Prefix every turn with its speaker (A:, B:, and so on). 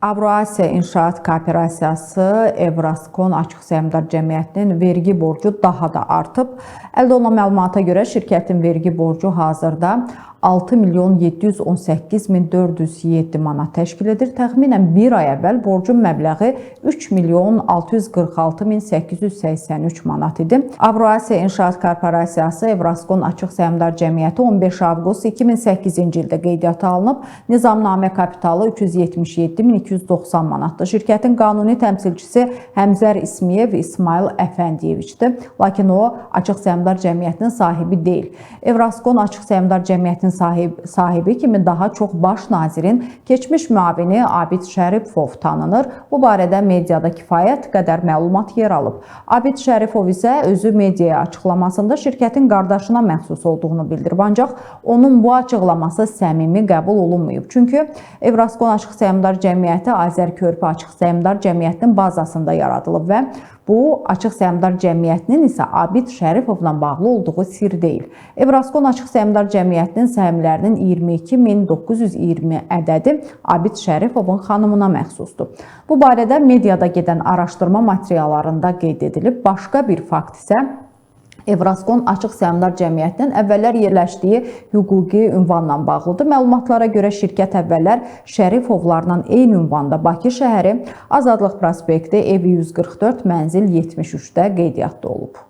A: Avroasiya İnşaat Kooperasiyası Evraskon Açıq Səhmdar Cəmiyyətinin vergi borcu daha da artıb. Əldə olunan məlumata görə şirkətin vergi borcu hazırda 6 milyon 718 min 407 manat təşkil edir. Təxminən bir ay əvvəl borcun məbləği 3 milyon 646 min 883 manat idi. Avroasiya İnşaat Korporasiyası Evraskon Açıq Səhmdar Cəmiyyəti 15 avqust 2008-ci ildə qeydiyyata alınıb. Nizamnamə kapitalı 377 min 290 manatdır. Şirkətin qanuni təmsilçisi Həmzər İsmiyev İsmail Əfəndiyeviçdir. Lakin o Açıq Səhmdar Cəmiyyətinin sahibi deyil. Evraskon Açıq Səhmdar Cəmiyyətinin sahibi kimi daha çox baş nazirin keçmiş müavini Abid Şərifov tanınır. Bu barədə mediada kifayət qədər məlumat yer alıb. Abid Şərifov isə özü mediaya açıqlamasında şirkətin qardaşına məxsus olduğunu bildirib. Ancaq onun bu açıqlaması səmimi qəbul olunmayıb. Çünki Evraskon Açıq Səhmdar Cəmiyyəti Azərkörpü Açıq Səhmdar Cəmiyyətinin bazasında yaradılıb və bu Açıq Səhmdar Cəmiyyətinin isə Abid Şərifovla bağlı olduğu sir deyil. Evraskon Açıq Səhmdar Cəmiyyətinin səhmlərinin 22.920 ədədi Abid Şərifovun xanımına məxsusdur. Bu barədə mediada gedən araşdırma materiallarında qeyd edilib. Başqa bir fakt isə Evraskon Açıq Səhmdar Cəmiyyətinin əvvəllər yerləşdiyi hüquqi ünvanla bağlıdır. Məlumatlara görə şirkət əvvəllər Şərifovlarla eyni ünvanda Bakı şəhəri Azadlıq prospekti ev 144 mənzil 73-də qeydiyyatda olub.